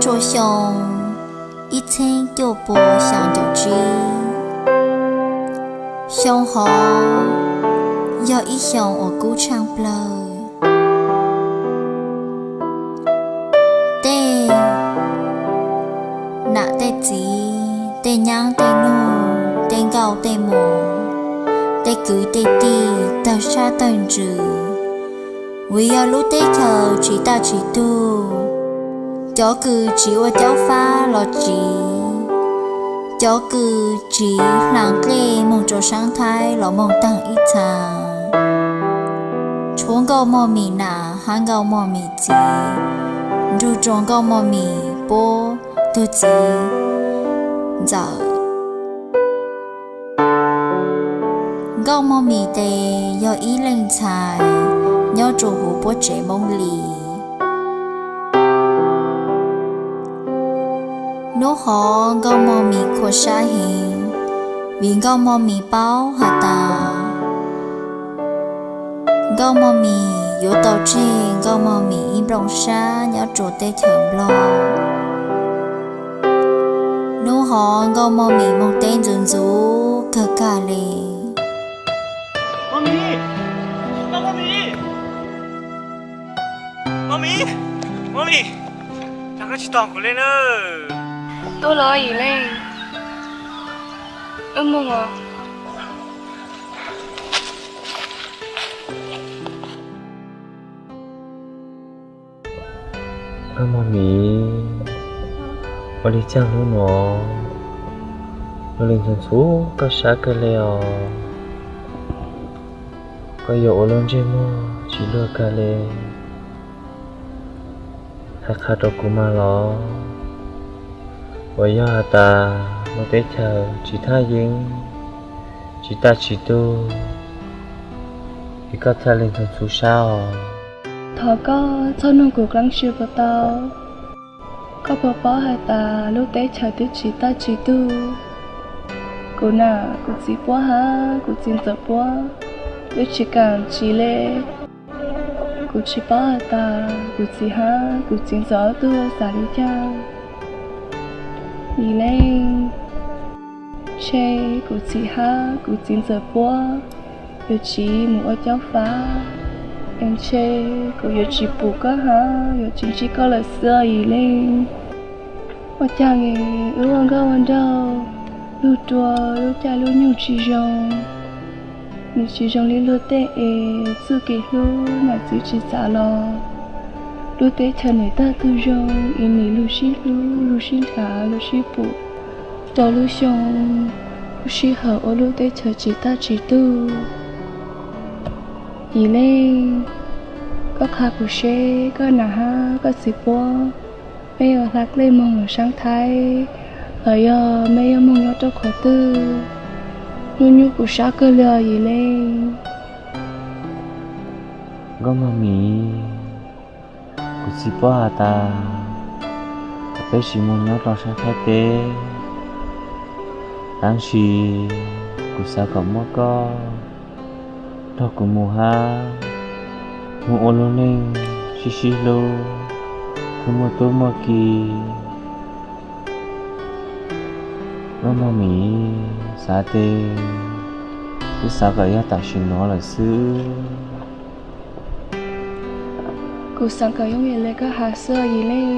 Rua xyoo ib txheeb cuaj pua xya caum tsib, xyoo hov yog ib xyoo uas kub tshaaj plawg. Tej nam tej txiv, tej nyaab tej nuj, tej nkauj tej muam, tej kwv tej tij tawg sab tawg ntsws, vim yog lub teb chaws tsis taj tsis tug. Cov kws tsiv ua caub fab los tsiv, cov kws tsiv hlaas dlej moog rua saab Thaib los moog taag ib txha. Tshuav nkauj mog mim nam hab nkauj mog mim txiv, nrug rua nkauj mog mim puab tug txiv ntxawm. Nkauj mog mim tes yog ib leej ntxhais nyob rua huv puab tsev Moob Lis. Nub hov nkauj mog mim khuam sab heev, vim nkauj mog mim paub has tas nkauj mog mim yuav tau tseg nkauj mog mim ib nplooj sab nyob rua teb chaws Nplog. Nub hov nkauj mog mim moog teb ntxuv ntxuv kawg kag le. Mog mim, mog mim, mog mim, koj tsis tos kuv le na. Tuaj los Yim Leej, wb moog os. Nkauj mog mim, ua le caag hnub nuav luag le ntxhov ntxhov koj sab kawg le os? Koj yuav ua luag ntsej muag tsis luag kag le? Has qha rua kuv mas los. Puas yog has tas lub teb chaws tsis thaj yeeb, tsis taj tsis tug, es koj txhaj le ntxhov ntxhov sab os? Thov koj txhob nug kuv dlaab tsi puas tau? Koj puas paub has tas lub teb chaws twb tsis taj tsis tug? Kuv nam kuv txiv puab hab kuv txiv ntxawm puab twb tsis kaam tsiv le. Kuv tsis paub has tas kuv txiv hab kuv txiv ntxawm ob tug xav le caag. Yim Leej, ntshe kuv txiv hab kuv txiv ntxawm puab yuav tsiv mus ua caub fab, es ntshe kuv yuav tsis pum koj hab yuav tsis ntsib koj lawm xwb os Yim Leej. Ua caag es wb ua nkauj ua nraug, lug rua lub caij lub nyoog tsis zoo, nws tsis zoo li luag tej es txuj kev hlub nam txiv tsis txav los. Lub teb chaws nws tag tug zoo es nws lug sib hlub lug sib nrhav lug sib pum rau lub xyoo lub sij hawm ua lub teb chaws tsis tag tsis tug. Yim Leej, koj qha kuv seb koj nam hab koj txiv puab, mej yuav hla dlej moog lug saab Thaib los yog mej yuav moog nyob rau qhov twg? Nyuaj nyuaj kuv sab kawg li os Yim Leej. Nkauj mog mim, kuv txiv puab has tas kom peb sim moog nyob rau saab Thaib teb, tab sis kuv xav kom muab koj nrog kuv mus hab, mus ua lub neej sib sib hlub, mus muaj tub muaj ki. Nkauj mog mim, xav tes, wb xav kom yog tam sim nuav lawm xwb. Kuv xaav kom yooj yim le koj has xwb Yim Leej.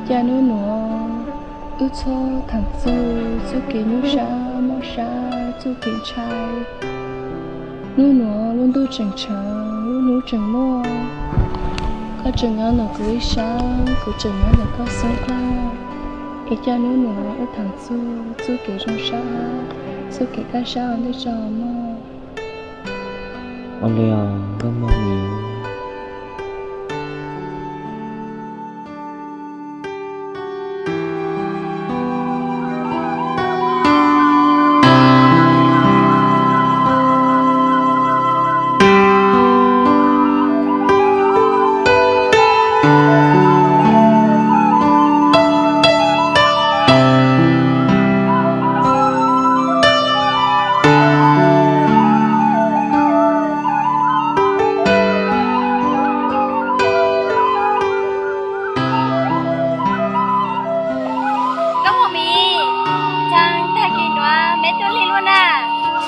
Ca nub nuav wb txhob thaam txug txuj kev nyuaj sab mob sab txuj kev ntshai. Nub nuav lub ntuj tseem tshav, lub hnub tseem muaj, koj tseem nyob ntawm kuv ib sab, kuv tseem nyob ntawm koj xwb dlaab. Es ca nub nuav wb thaam txug txuj kev zoo sab, txuj kev kaj sab ua ntej tso mog. Ua li os nkauj mog mim.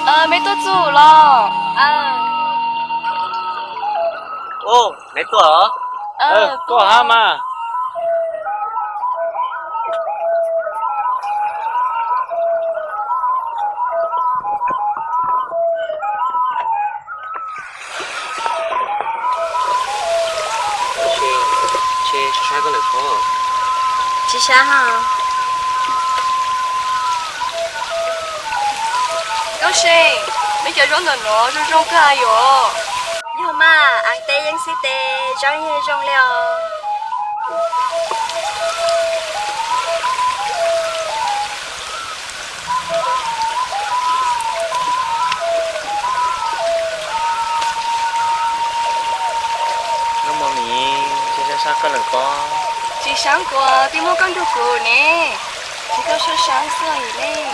Meb tuaj txug los? Meb tuaj, tuaj hab mas. Tsis sab hos. Koj See, neb cov zaub ntawm nuav zoo zoo kawg yom. Yog mas, av teb yeeb xwb tes zaub yeej zoo li os. Nkauj Mos Mis, tsis sab sab koj lawm pob? Tsis sab kuas twb muab koj nrug kuv ne, tsis koj sab sab xwb os Yim Leej.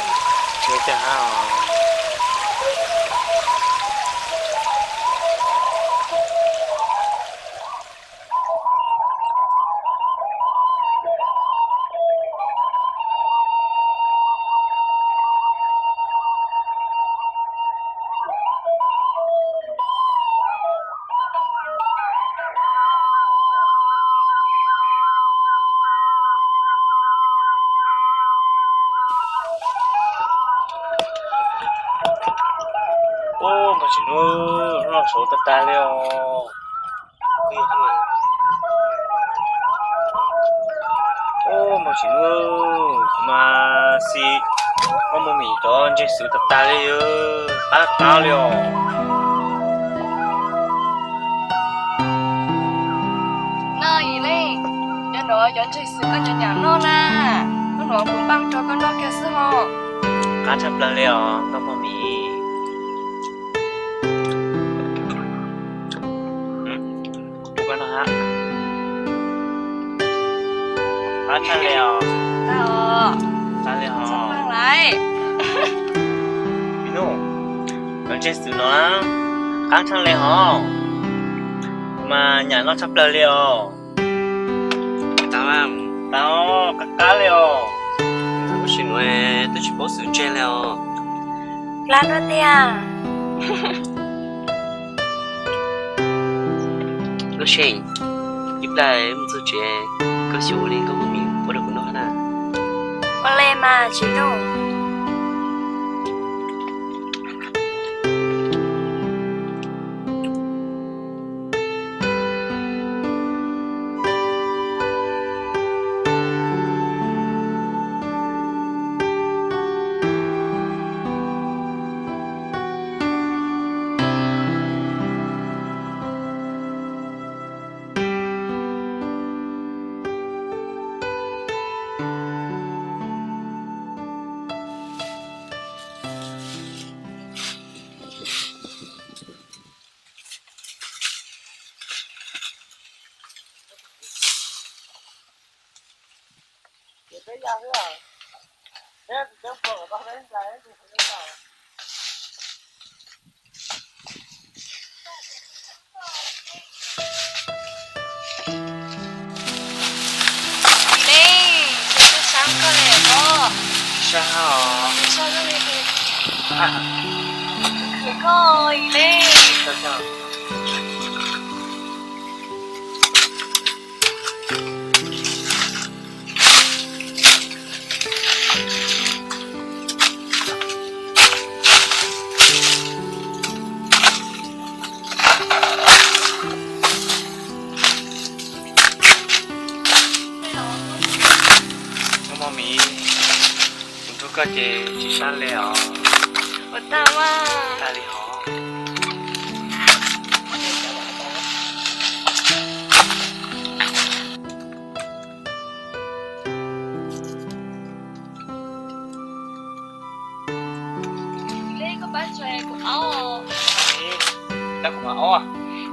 Ub, Mos Tsim Nuj, hnub no sawv tag tag li os. Ub, Mos Tsim Nuj, mas xis Nkauj Mos Mis cov ntseeg xwm tag tag li, qab qab li os. No Yim Leej, cov nuav cov ntseeg xwm koj cov nyam noj na, hnub no kuv npaj rau koj noj kiag xwb ho. Qab tshaj plaws li os Nkauj Mos Mis. Qab tshaj li os. Qab li os. Nuj, cov ntseeg xwm no qab tshaj li hos, mas nyam noj tshaj plaws li os. Qab qab li os. Tab sis nuav twb tsis paub xwm ntseeg li os. Plab no tiag. Nkauj See, ib plag mus txug tsev koj xyuas ua li Nkauj Mos Mis ua rau kuv noj na. Ua li mas Tsim Nuj. Yim Leej, sab sab koj li os. Sab os. Sab li khwv koj Yim Leej. Nkauj Mos Mis, kuv nrug koj ces tsis sab li os. Ua tag mas. Tag li hos. Yim Leej, koj pab tso kuv aub.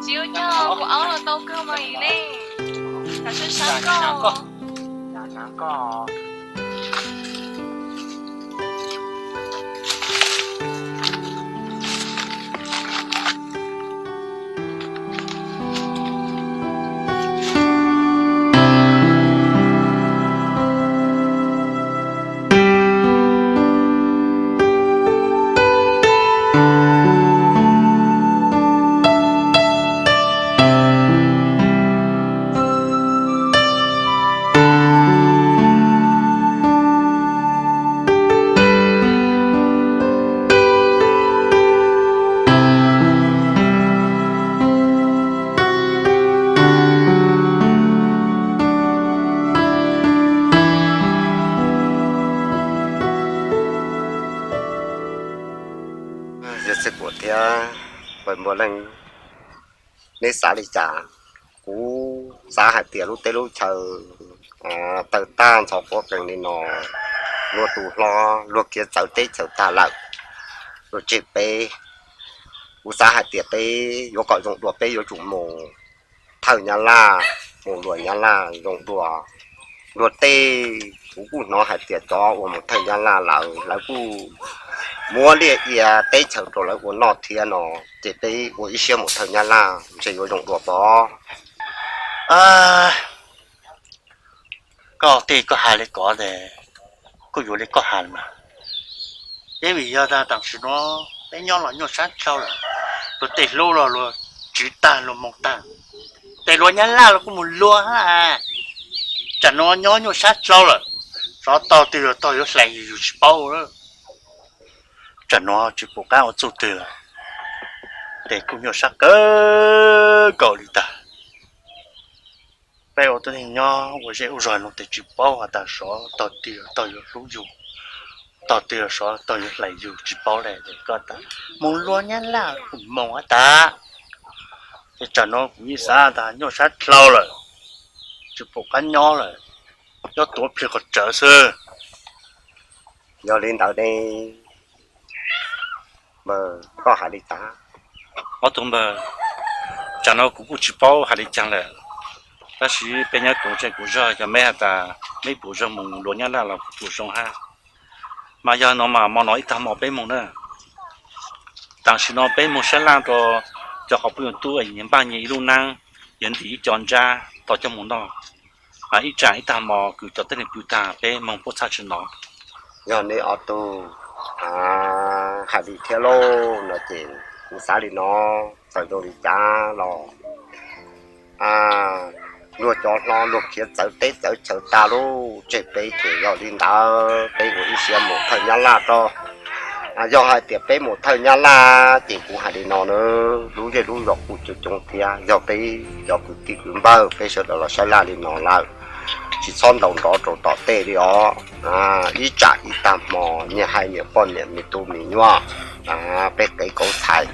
Tsis ua cas, kuv aub los tau kawg mas Yim Leej. Kav sab sab koj. thiab npawg Npuag Leej, neb xav li cas? Kuv xav hais tias lub teb lub chaw tawg tag ntxhov quav qees li no, luag tu hlob luag khiav txawv teb txawv tag lawm, luag tseg peb. Kuv xav hais tias peb yuav kom zoo dua peb yuav tsum mus thawj Nyab Laj, mus luag Nyab Laj zoo dua. Luag tej, kuv kuj hnov hais tias cov uas mus thawj Nyab Laj lawm lawv kuj muab liaj ia teb chaws rau lawv ua noj thiab no, ces peb ua ib siab mus thawj Nyab Laj ntshe yuav zoo dua pob. Koj tej koj hais li ko ces kuj yuav li koj hais mas. Ib vim yog tas tam sim no peb nyob los nyuaj sab dlhau lawm, luag tej hlub los luag tsiv tag luag moo tag, ces luag Nyab Laj los kuj mus luag hab. Tsam no nyob nyuaj sab dlhau lawm, xyov tog twg los tog yuav hlais yus yus tsis paub. Tsam no tsis pum qab ua txuj twg lawm, ces kuj nyuaj sab kawg nkaus li tag. Peb ua tuab neeg nyob ua zej ua zog no ces tsis paub has tas xyov tog twg tog yuav hlub yus, tog twg xyov tog yuav hlais yus tsis paub li. Ces koj tas mus luag Nyab Laj kuj moo hab tas. Ces tsam no kuv yeej xav tas nyuaj sab dlhau lawm, tsis pum qab nyob lawm, nyob tuav plig qhov tsawv xwb. Yog li ntawd ne, npawg, koj hais li cas? Ob tug npawg, tsam no kuv kuj tsis paub hais li cas lawm, tab sis peb nyob kuv ntshe kuv zog, yog meb has tas meb pum zoo mus luag Nyab Laj los kuv pum zoo hab. Mas yog no mas mo no ib tag hmo peb mus na. Tam sim no peb mus sab laj rau cov qhov phooj ywg tub, nyias npaj nyias ib lub neeb, yuav ntim ib co ntsab tau coj mus noj. Ib tsam ib tag hmo kws cov tuab neeg pw tag peb moog puab txhaj tsi no. Yog nej ob tug hais li thiab lauj no ces kuv xav li no, txawm zoo li cas los luag cov hlob luag khiav txawv teb txawv chaw tag lub tseg peb ces yog li ntawd peb ua ib siab mus thawj Nyab Laj rau. Yog hais tias peb mus thawj Nyab Laj ces kuv hais li no na, lub zej lub zos kuj coob coob thiab, yog peb cov kwv tij kwv npawg peb sawv daws los sab laj li no lawm, tsis txhob ntaus nrov rau tom tej li os. Ib tsam ib tag hmo nyias hais nyias poj niam me tub me nyuam, peb qev kauv txhais.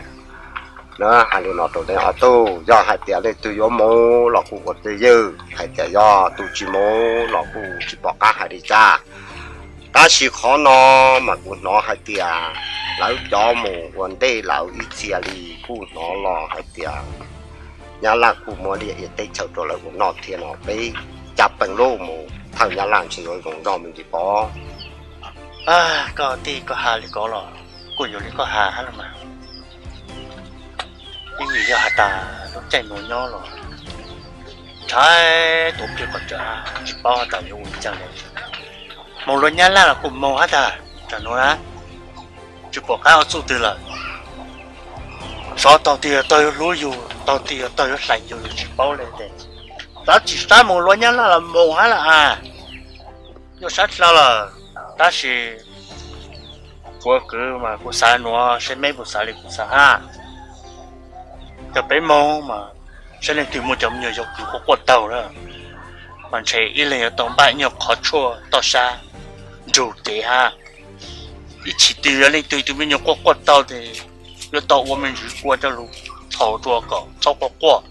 Na hais li no rau nej ob tug, yog hais tias leej twg yuav mus los kuj ua twj ywm, hais tias yog tus tsis mus los kuj tsis pom qab hais li cas. Tab sis qhov no mas kuv hnov hais tias lawv cov mus ua ntej lawv ib txhia li kuj hnov los hais tias Nyab Laj kuj muab liaj ia teb chaws rau lawv ua noj thiab no, peb caj peem lub mus thawj Nyab Laj ntshe yuav zoo zog me ntsis pob. Koj tij koj has li ko los kuj yuav li koj has hab los mas. Ib yam yog has tas lub caij no nyob los ntshai tuav plig qhov tsawv, tsis paub has tas yuav ua li cas li. Mus luag Nyab Laj los kuj moog hab tas, tsam nuav na tsis pum qab ua txuj twg lawm. Xyov tog twg yog tog yuav hlub yus, tog twg yog tog yuav hlais yus, yus tsis paub li. Xav tsis xav mus luag Nyab Laj los mus hab lawm as. Nyuaj sab dlhau lawm, tab sis kuv kwv mas kuv xav nuav seb meb puas xav li kuv xav hab. Yog peb moog mas saib leej twg muaj cov me nyuam yaus kws quaj quaj taug na, mas ntshe ib leeg yuav tau npaj ib nyuag qhov tshuaj toj sab nrug kev hab. Ib chim twg yog leej twg tus me nyuam quaj quaj taug ces yuav tau ua me ntsis kua coj lug thaus rua kom txhob quaj quaj.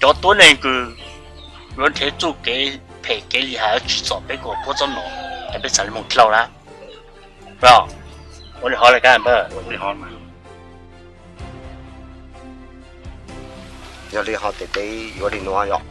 Cov tuab neeg kws yuav nrhiav txuj kev phem kev lim hiam tsim txom peb kom puab txhob nov, es peb xav li moog dlhau na. Ua li hov le kab npawg. Yog li hov tes peb yuav li nuav yom.